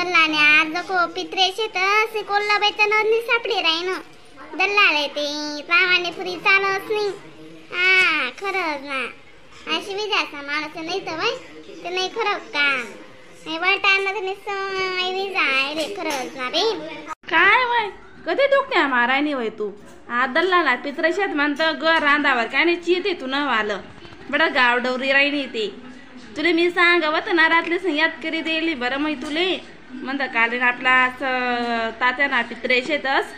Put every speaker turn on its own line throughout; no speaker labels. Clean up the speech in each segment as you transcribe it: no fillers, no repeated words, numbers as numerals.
दल्लाने आज को पित्रे शेत से कोल्ला बैतन नि सापडी राहीन दल्लाले ते सामान्य पुरी चालच नाही. हा खरंच ना अशी विजाचा माणूस नाही तर बाई ते नाही खरं काम नाही वळताना तर विजा रे खरंच ना बे.
काय वय कधी डोक्या मारायनी वय तू हा दल्ला ना पित्र शेत म्हणतं ग रांधावर काय नाही चिते तू न आलं बडा गाव डवरी राहिनी ते तुले मी सांगावं तर ना रातले याद करी देली बरं मग तुले म्हणतं काल आपला तात्या ना पित्रे शेतस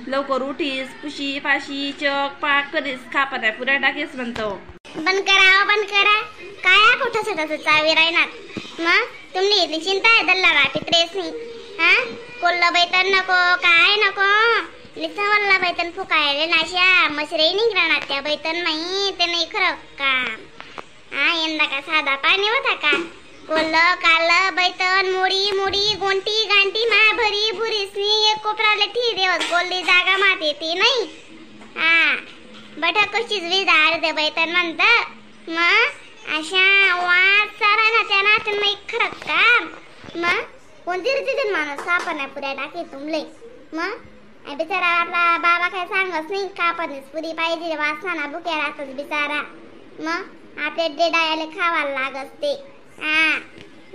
लवकर उठीस पुशी पाशी चक पाक करीस खापा पुऱ्या टाकीस म्हणतो.
बंद करा बंद करा काय कुठं सटाचं चावी राहणार मग तुम्ही इथली चिंता आहे दल्ला पित्रेसनी. हा कोल्हा बैतन नको काय नको लिसवल्ला बैतन फुकायले नाश्या मसरे निघणार त्या बैतन नाही ते नाही खरं काम. हा यंदा का साधा पाणी होता का कोल्ह काल बैतन मुडी मुडी गोंटी गांटी मा भरी भुरीसनी एक कोपराला ठी देवत कोल्ली जागा मात येते नाही. हा बट कशीच विजार दे बैतन म्हणत मग अशा वाद सारा ना त्या नात नाही खरं काम. मग कोणती रीती माणूस सापडण्या पुऱ्या टाकी तुमले मग बिचारा आपला बाबा काय सांगत नाही कापडणीच पुरी पाहिजे वासना बुक्या राहतच बिचारा मग आपले डेडायाले खावायला लागत ते. हा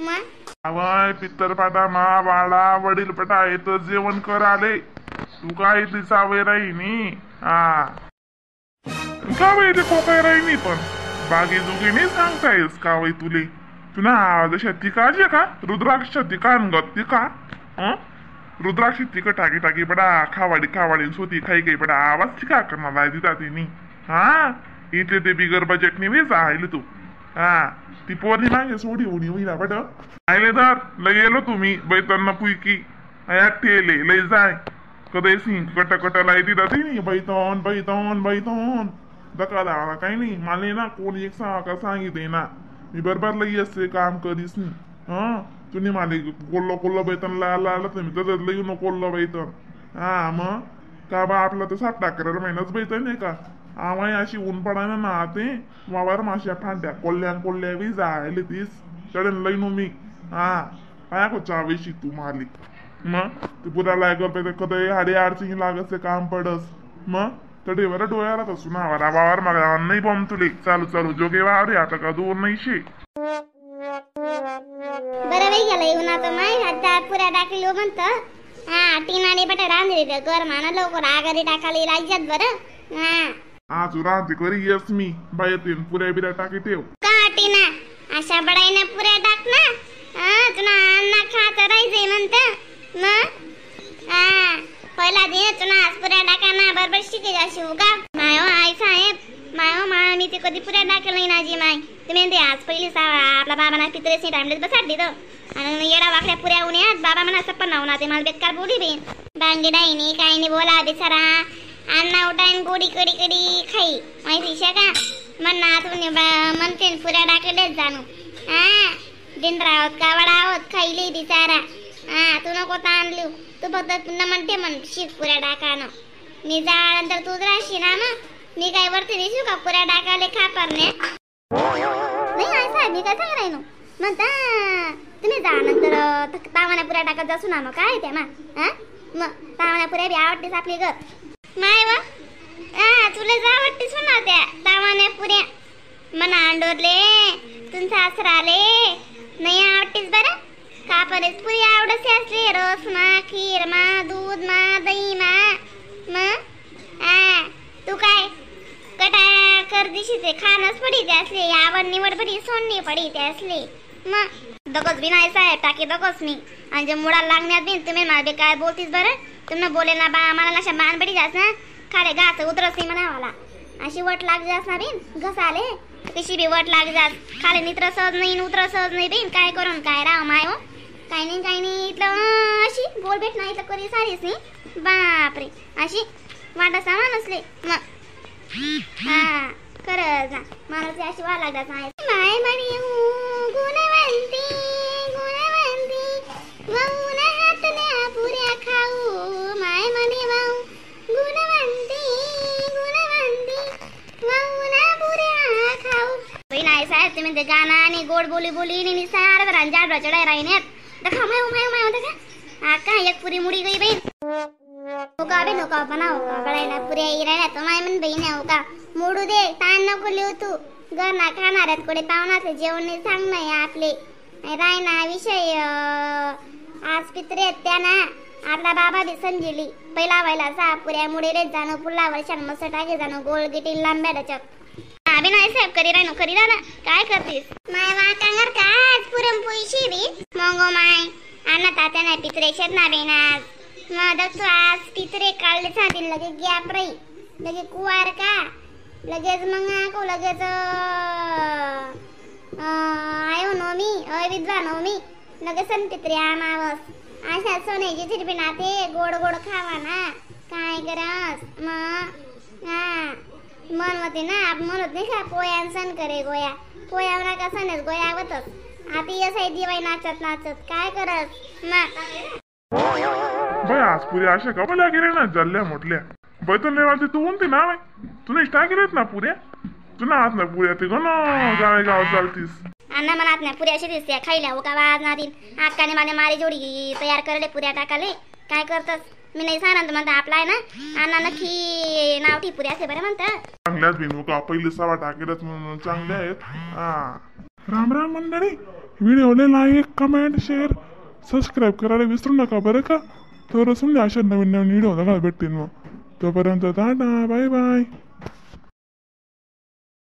मग
आवय पित्तरपाटा मा बाळा वडील पटा येत जेवण कर आले तू काय इथली चावे राहिनी. हा का बाई ते कोकाय राहिनी पण बागी जुगी नाही सांगता येस का वय तुले तुला आवाज शेती का जे का रुद्राक्ष ती का गत ती का रुद्राक्ष तिकट टाकी टाकी बडा खावाडी खावाडी सोती खाई काही बडा आवाज ती का करणार आहे तिथं तिनी. हा इथले ते बिगर बजेट नाही वेच आहिले तू. हा ती पोरणी मागे सोडी उणी होईना बट आहिले तर लय गेलो तुम्ही बैतांना पुईकी ठेले लय जाय कधी सिंग कट कट लाई तिथं तिनी बैतन बैतन बैतन दका दावा काही नाही मला ना कोणी एक का सांगितले ना मी बरोबर लई असते काम करीस नाही. हा तुम्ही मला कोल्लो कोल्लो बैतन लायला आलं तर मी तर लई नको कोल्लो बैतन. हा मग का बा आपला तर साप टाकरायला महिनाच बैतन नाही का आवाय अशी ऊन पडायला ना ते वावर माश्या फांट्या कोल्ह्या कोल्ह्या बी जायले तीस चढेन लई नो मी. हा काय को चावेशी तू मारली मग ते पुरा लायक कधी हाडे अडचणी लागत काम पडस मग तडे बरं डोळ्याला तसू ना वावर मागा नाही बॉम्ब तुले चालू चालू जोगे वावर आता का दूर नाही शे.
बरं बाई गेलं येऊन आता माय आता पुऱ्या टाकली म्हणतं. हा टीनाने बट रांधली कर माना लवकर आगारी टाकायला लागतात बरं. हा
आज रांधते करी येस मी बाई येते पुऱ्या बिऱ्या टाकी ठेव
का टीना अशा बडाईने पुऱ्या टाक ना. हा तुला अन्न खात राहायचंय म्हणतं मग हा पहिला दिन तुला आज पुऱ्या टाका ना बरोबर शिके जाशी उगा my हो आई साहेब my हो मा मी ते कधी पुऱ्या टाकलं नाही नाजी माय तुम्ही ते आज पहिली सा आपला बाबांना पित्रेसनी टाइमलेच बसाडली तर आणि येडा वाकड्या पुऱ्या उन्यात बाबा म्हणा सप्पन नाव ना ते मला बेकार बोली बी बांगी डाईनी काही नाही बोला बिचारा अण्णा उठाईन गोडी कडी कडी खाई माहिती शे का म्हणना तुम्ही म्हणते पुऱ्या टाकलेच जाणू. हा दिन राहत का वडावत खाईली बिचारा. हा तू नको ताणलू तू फक्त पुन्हा म्हणते म्हण शिक पुऱ्या टाकानं मी जाळानंतर तूच राहशी ना मग मी काय वरती दिसू का पुऱ्या टाकाले खापरने नाही आई साहेब मी काय सांग राहिनो म्हणता तुम्ही जा नंतर तावाना पुऱ्या टाकत जासू ना मग काय त्या मा. हा मग तावाना पुऱ्या बी आवडतेच आपली ग माय व. हा तुला आवडतेच ना त्या तावाना पुऱ्या मना अंडोरले तुमचा सासराले नाही आवडतेच बरं कापरेच पुरी आवडसे असले रस मा खीर मा दूध मा दही मा मग हा तू काय कटा कर दिशी ते खाणच पडी ते असले आवड निवड पडी सोडणी पडी ते असले मग दगोच बी नाही साहेब टाकी दगोच मी आणि जे मुळाला लागण्यात बिन तुम्ही मला काय बोलतीस बरं तुम्ही बोले ना बा मला नशा मान पडी जास ना खाले घास उतरच नाही म्हणा मला अशी वट लाग जास ना बिन घस आले कशी बी वट लाग जास खाले नित्र सहज नाही उतर सहज नाही बिन काय करून काय राव माय हो काही नाही काही नाही इथलं अशी बोल भेट नाही इथलं कधी सारीच नाही बापरे अशी वाटा सामान असले मग. हा खरंच ना माणूस अशी वा लागत नाही माय म्हणे गुणवंती गुणवंती वाऊन हातल्या पुऱ्या खाऊ माय म्हणे वाऊ गुणवंती गुणवंती वाऊन पुऱ्या खाऊ. बाई नाही साहेब तुम्ही ते गाणं आणि गोड बोली बोली आणि सार बरं जाडवा चढाय राहिण्यात दखा my my my दखा हा का एक पुरी मुडी गई बहीण होका बे नका बनाव का बडायना पुऱ्या इरायला तो माय म्हण बहीण हो का मोडू दे ताण नको लिहू तू घर ना खाणाऱ्यात कोडे पाहुणाचे जेवण नाही सांग नाही आपले रायना विषय आज पित्रे त्या ना आपला बाबा बी समजेली पहिला व्हायला सा पुऱ्या मुडेले जाणं पुढला वर्षान मस्त टाके जाणं गोल गिटी लांब्या डचक आबे नाही साहेब करी राहिनो करी ना काय करतीस माय वा कांगर का आज पुरणपोळी शिरी मंगो माय अण्णा तात्या नाही पित्रे शेत ना बेनाज मग तू आज पित्रे काढले सांगतील लगे गॅप राही लगे कुवार का लगेच मग को लगेच आयो नोमी अविद्वा नोमी लगेच सण पित्रे आमावस अशा सोन्याची चिरपी ना ते गोड गोड खावा ना काय करस मग हा मन होते ना आप म्हणत नाही का पोयान सण करे गोया पोयावर नका सणच गोया होतच आता असाय दिवाळी नाचत नाचत काय करस मग
बाई आज पुऱ्या अशा का बल्या गेल्या ना जल्ल्या मोठल्या बाई तर नाही तू उनती ना बाई तू नाही टाकेलेत ना पुऱ्या तू ना हात ना पुऱ्या ते गण गावे गाव चालतीस
अण्णा मनात नाही पुऱ्या अशी दिसते खायला हो का वाज ना दिन आक्काने मला मारी जोडी तयार करले पुऱ्या टाकाले काय करतस मी नाही सांगणार म्हणता आपला आहे ना अण्णा नक्की नावठी पुऱ्या असे बरं म्हणतात
चांगल्याच बिनू का पहिले सवा टाकेलच म्हणून चांगल्या आहेत. हा राम राम मंडळी, व्हिडिओला like comment share subscribe करायला विसरू नका बरं का. तर समजा अशा नवीन नवीन व्हिडिओ बघायला भेटतील मग. तोपर्यंत tata bye bye.